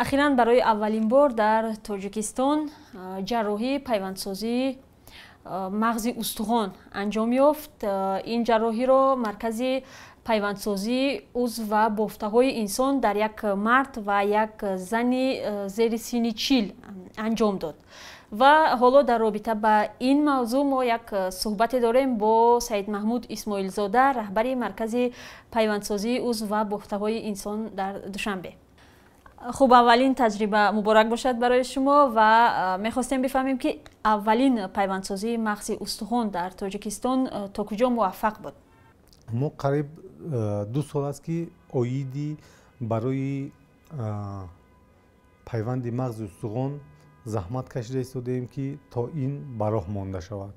Ахиран барои аввалин бор дар Тоҷикистон ҷарроҳии пайвандсозии мағзи устухон анҷом ёфт. Ин ҷарроҳиро маркази пайвандсозии узв ва бофтаҳои инсон дар як мард ва як зани зери синни 40 анҷом дод. Ва ҳоло дар робита ба ин мавзӯъ мо як суҳбате дорем бо Саидмаҳмуд Исмоилзода, раҳбари маркази пайвандсозии узв ва бофтаҳои инсон дар Душанбе. Хуб, аввалин таҷриба муборак бошад барои шумо ва мехостем бифаҳмем, ки аввалин пайвандсозии мағзи устухон дар Тоҷикистон то куҷо муваффақ буд? Мо қариб 2 сол аст, ки оиди барои пайванди мағзи устухон заҳмат кашида истодаем, ки то ин ба роҳ монда шавад.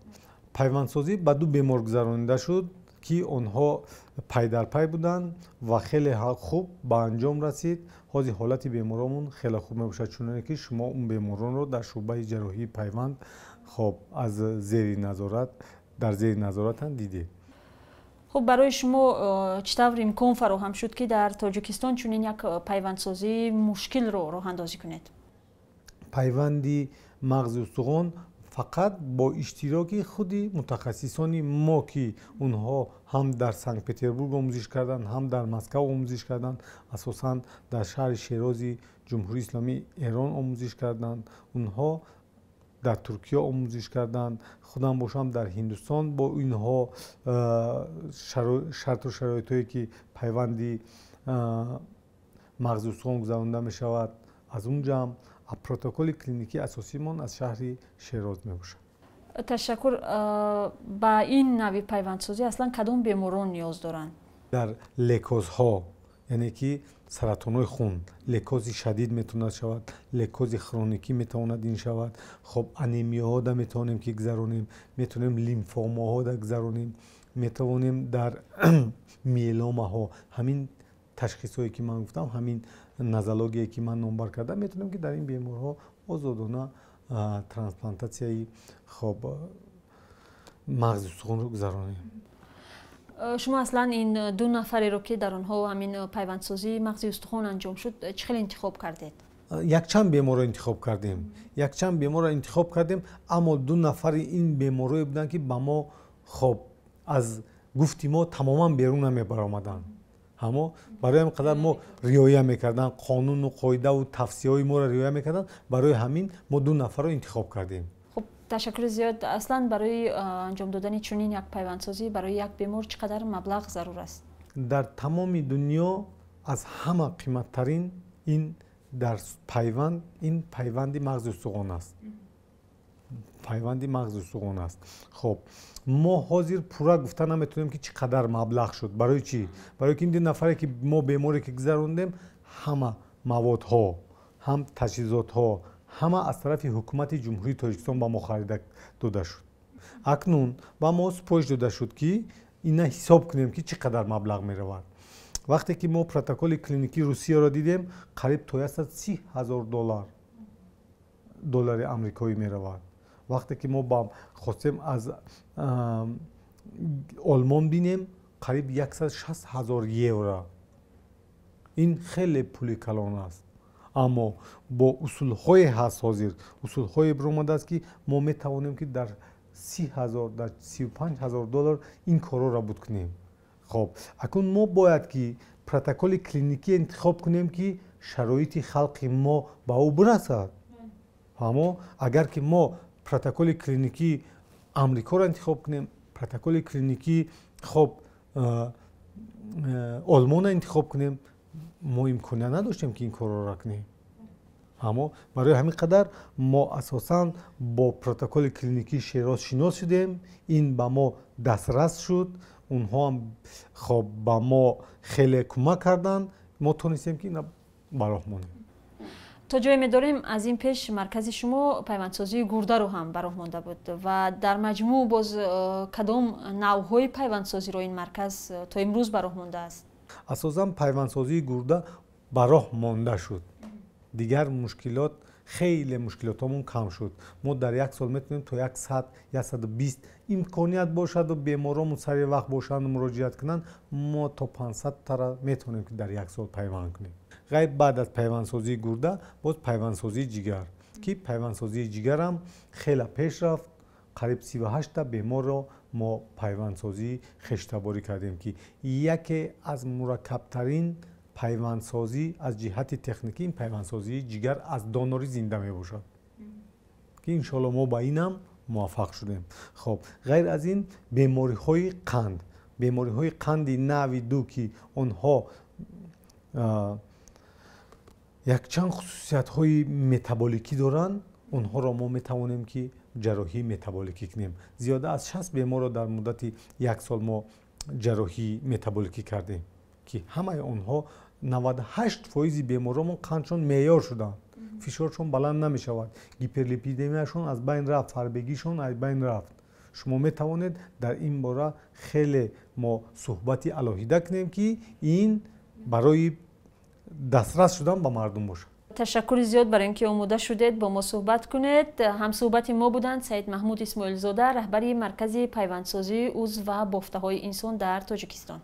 Пайвандсозӣ ба ду бемор гузаронида шуд, ки онҳо пайдарпай буданд ва хеле хуб ба анҷом расид. Ҳозир ҳолати беморомон хеле хуб мебошад, чуноне ки шумо он беморонро дар шӯъбаи ҷарроҳии пайванд, хоб, аз зери назорат, дар зери назоратанд, дидед. Хуб, барои шумо чӣ тавр имкон фароҳам шуд, ки дар Тоҷикистон чунин як пайвандсозии мушкилро роҳандозӣ кунед? Пайванди мағзи устухон фақат бо иштироки худи мутахассисони мо, ки онҳо ҳам дар Санкт Петербург омӯзиш карданд, ҳам дар Москав омӯзиш карданд, асосан дар шаҳри Шерози Ҷумҳурии Исломии Эрон омӯзиш карданд, онҳо дар Туркия омӯзиш карданд, худам бошам дар Ҳиндустон бо инҳо шарту шароитҳое, ки пайванди мағзи устухон гузаронида мешавад, аз он ҷамъ протоколи клиникии асосимон аз шаҳри Шероз мебошад. Ташаккур. Ба ин нави пайвандсозӣ аслан кадом беморон ниёз доранд? Дар лейкозҳо, яъне ки саратонҳои хун, лейкози шадид метавонад шавад, лейкози хроникӣ метавонад ин шавад. Хоб, анемияҳода метавонем ки гузаронем, метавонем лимфомаҳода гузаронем, метавонем дар миеломаҳо. Ҳамин ташхисҳое, ки ман гуфтам, ҳамин нозологие, ки ман номбар кардам, метавонем, ки дар ин беморҳо озодона трансплантатсияи, хоб, мағзи устухонро гузаронем. Шумо аслан ин ду нафареро, ки дар онҳо ҳамин пайвандсозии мағзи устухон анҷом шуд, чӣ хел интихоб кардед? Якчанд беморро интихоб кардем, якчанд беморро интихоб кардем, аммо ду нафари ин беморое буданд, ки ба мо, хоб, аз гуфти мо тамоман берун намебаромаданд. Ҳамо барои ҳамин қадар мо риоя мекарданд, қонуну қоидаву тавсияҳои моро риоя мекарданд. Барои ҳамин мо ду нафарро интихоб кардем. Хуб, ташаккури зиёд. Аслан барои анҷом додани чунин як пайвандсозӣ барои як бемор чӣ қадар маблағ зарур аст? Дар тамоми дунё аз ҳама қиматтарин ин дар пайванд, ин пайванди мағзи устухон аст, пайванди мағзи устухон аст. Хоб, мо ҳозир пурра гуфта наметавонем, ки чӣ қадар маблағ шуд. Барои чӣ? Барои ки ин ду нафаре, ки мо беморе ки гузарондем, ҳама маводҳо, ҳам таҷҳизотҳо, ҳама аз тарафи ҳукумати Ҷумҳурии Тоҷикистон ба мо харида дода шуд. Акнун ба мо супориш дода шуд, ки ина ҳисоб кунем, ки чӣ қадар маблағ меравад. Вақте ки мо протоколи клиникии Русияро дидем, қариб то 130 ҳазор доллар, доллари амрикоӣ меравад. Вақте ки мо ба хостем аз Олмон бинем, қариб 160 ҳазор евро. Ин хеле пули калон аст, аммо бо усулҳое ҳаст, ҳозир усулҳое биромадааст, ки мо метавонем, ки дар 30 ҳазор, дар 35 ҳазор доллар ин корҳоро буд кунем. Хоб, акнун мо бояд ки протоколи клиникӣ интихоб кунем, ки шароити халқи мо ба ӯ бирасад. Фаҳмо, агар ки мо протоколи клиникии Амрикоро интихоб кунем, протоколи клиникии, хоб, Олмонро интихоб кунем, мо имконият надоштем, ки ин корро кунем. Аммо барои ҳамин қадар мо асосан бо протоколи клиникии Шероз шинос шудем. Ин ба мо дастрас шуд, онҳоам, хоб, ба мо хеле кӯмак карданд, мо тонистем, ки ина ба роҳ монем. То ҷое медорем, аз ин пеш маркази шумо пайвандсозии гурдаро ҳам ба роҳ монда буд. Ва дар маҷмӯъ боз кадом навъҳои пайвандсозиро ин марказ то имрӯз ба роҳ мондааст? Асосан пайвандсозии гурда ба роҳ монда шуд. Дигар мушкилот, хеле мушкилотҳомон кам шуд. Мо дар як сол метавонем то 100, 120, имконият бошаду беморомон сари вақт бошанду муроҷиат кунанд, мо то 500 тара метавонем, ки дар як сол пайванд кунем. Ғайр баъд аз пайвандсозии гурда боз пайвандсозии ҷигар, ки пайвандсозии ҷигарам хеле пеш рафт. Қариб 38та беморро мо пайвандсозии хештаборӣ кардем, ки яке аз мураккабтарин пайвандсозӣ аз ҷиҳати техникӣ ин пайвандсозии ҷигар аз донори зинда мебошад, ки иншоалло мо ба инам муваффақ шудем. Хоб, ғайр аз ин бемориҳои қанд, бемориҳои қанди нави ду, ки онҳо якчанд хусусиятҳои метаболикӣ доранд, онҳоро мо метавонем, ки ҷарроҳии метаболикӣ кунем. Зиёда аз 60 беморро дар муддати як сол мо ҷарроҳии метаболикӣ кардем, ки ҳамаи онҳо, 98% беморонмон қандшон меъёр шуданд, фишоршон баланд намешавад, гиперлипидемияшон аз байн рафт, фарбегишон аз байн рафт. Шумо метавонед дар ин бора хеле мо суҳбати алоҳида кунем, ки ин барои дастрас шудан ба мардум бошад. Ташаккури зиёд барои ин ки омода шудед бо мо суҳбат кунед. Ҳамсуҳбати мо буданд Саид Маҳмуд Исмоилзода, раҳбари Маркази пайвандсозии узв ва бофтаҳои инсон дар Тоҷикистон.